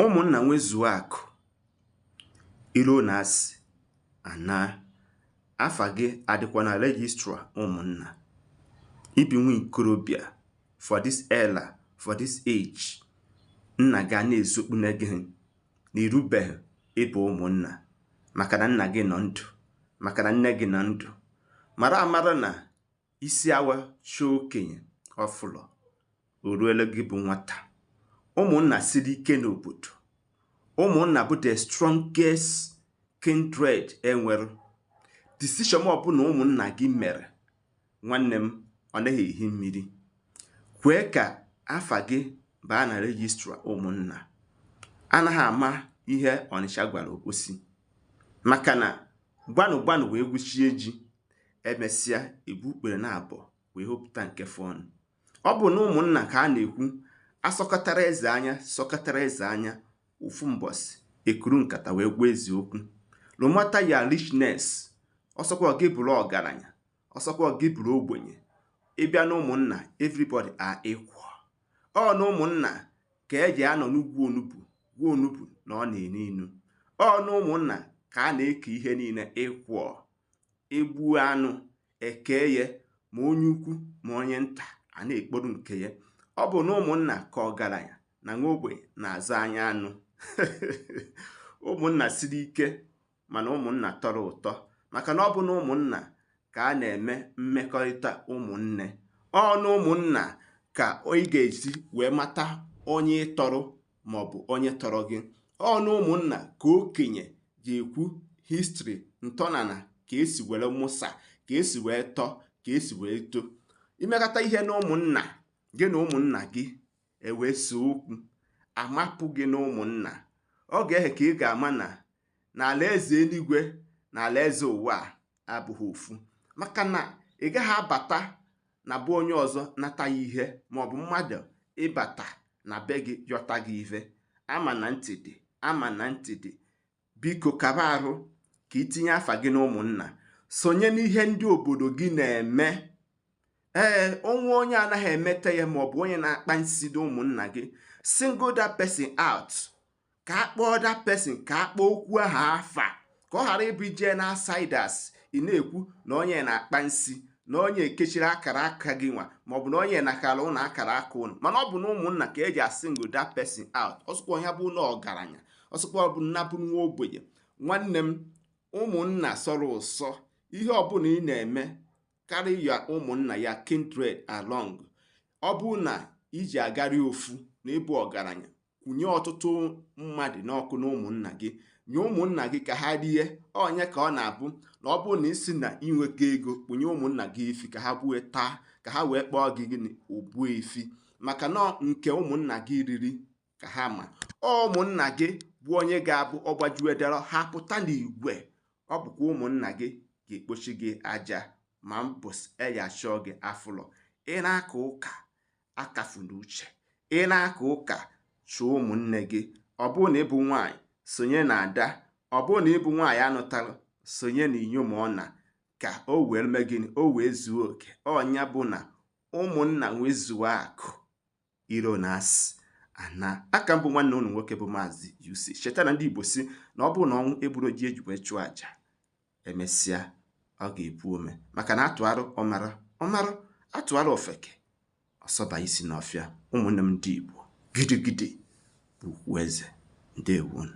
Ụmụnna nwezuo akụ, iro na asị ana afa gị adịkwa na registrar ụmụnna. Ibi nwa ikorobịa for this era, for this age, nna gị a na-ezokpune gị na irubeghị ịbụ ụmụnna maka na nna gị nọ ndụ, maka na nne gị nọ ndụ. Mara amara na isi awa chọọ okenye ọfụlọ o ruele gị bụ nwata. Ụmụnna siri ike n'obodo. Ụmụnna bụ the strongest kindred enwere. Decision ọbụla ụmụnna gị mere, nwanne m, ọ naghị ehi mmiri. Kwee ka afa gị baa na registrar ụmụnna. Anaghị ama ihe Ọnịcha gwara Obosi, maka na gbanụ gbanụ wee gwuchie ji, emesịa ebu ukpere na abụọ wee hopụta nke fọnụ. Ọ bụ na ụmụnna ka a na-ekwu asọkọtara eze anya, sọkọtara eze anya, ofu mbọsị ekuru nkata wee gwa eze okwu. No matter your richness, ọsọkwa gị bụrụ ọgaranya, ọsọkwa gị bụrụ ogbenye, ịbịa na ụmụnna, everybody are equal. Ọ na ụmụnna ka eji anọ n'ugwu onugbu gwa onugbu na ọ na-enu inu. Ọ na ụmụnna ka a na-eke ihe niile equal. Egbuo anụ eke ya, ma onye ukwu ma onye nta a na-ekporu nke ya. Ọ bụ na ụmụnna ka ọgaranya na nwa ogbenye na-azụ anya anụ. Ụmụnna siri ike, mana ụmụnna tọrọ ụtọ, maka na ọ bụ na ụmụnna ka a na-eme mmekọrịta ụmụnne. Ọ na ụmụnna ka ị ga-esi wee mata onye ị tọrọ maọbụ onye tọrọ gị. Ọ na ụmụnna ka okenye ga-ekwu history, ntọnala, ka esi were mụsa, ka esi wee tọọ, ka esi wee too. Imekọta ihe na ụmụnna gị na ụmụnna gị ewee see okwu, amapụ gị na ụmụnna. Ọ ga-ehe ka ị ga-ama na n'ala eze eluigwe na alaeze ụwa a abụghị ofu, maka na ị gaghị abata na be onye ọzọ nata ya ihe, maọbụ mmadụ ịbata na be gị yọta gị ife. Ama na ntị dị, ama na ntị dị. Biko kaba arụ ka itinye afa gị na ụmụnna, sonye n'ihe ndị obodo gị na-eme. Ee, onwe onye anaghị emete ya maọbụ onye na-akpa nsi dị ụmụnna gị, single that person out, ka a kpọọ that person, ka a kpọọ okwu ahụ afa, ka ọ ghara ịbụ ije na outsiders ị na-ekwu na onye na-akpa nsi, na onye ekechiri akara aka gị nwa, maọbụ na onye nakara ụnụ akara aka ụnụ. Mana ọ bụ na ụmụnna ka eji asingle that person out. Ọsụkwa ya bụ na ọgaranya, ọsụkwa ọ bụ nnabụ nwa ogbenye. Nwanne m, ụmụnna sọrọ ụsọ. Ihe ọbụla ị na-eme, carry ya ụmụnna ya, kindred along. Ọ bụ na iji agarị ofu na ịbụ ọgaranya, kwụnye ọtụtụ mmadụ n'ọkụ na ụmụnna gị, nye ụmụnna gị ka ha rie. Onye ka ọ na-abụ na ọ bụrụ na isi na inweta ego, kpụnye ụmụnna gị efi ka ha gbue taa, ka ha wee kpọọ gị gịnị? Ogbu efi. Maka na nke ụmụnna gị riri ka ha ma ọ ụmụnna gị bụ onye ga-abụ ọgbajuedere ha pụta n'igwe. Ọ bụkwa ụmụnna gị ga-ekpochi gị aja ma mbụ eya chọọ gị afụlọ. Ị na-aka ụka akafuna uche, ị na-aka ụka chụọ ụmụnne gị. Ọ bụrụ na ịbụ nwaanyị, sonye na ada. Ọ bụrụ na ịbụ nwaanyị anụtara, sonye na inyom. Ọ na ka o wee mee gịnị? O wee zuo oke. Ọnya bụ na ụmụnna nwezuo akụ, iro na asị ana. Aka mbụ, nwanne unu nwoke bụ Maazị UC. Cheta na ndị Igbo si na ọ bụrụ na ọnwụ egburu ji eji wee chụọ àjà, emesịa ọ ga-epu ome, maka na atụarụ ọmara ọmara, atụarụ ofeke ọsọba isi n'ọfịa. Ụmụnne m ndị Igbo, gidigidi bụ ugwu eze. Ndewonu.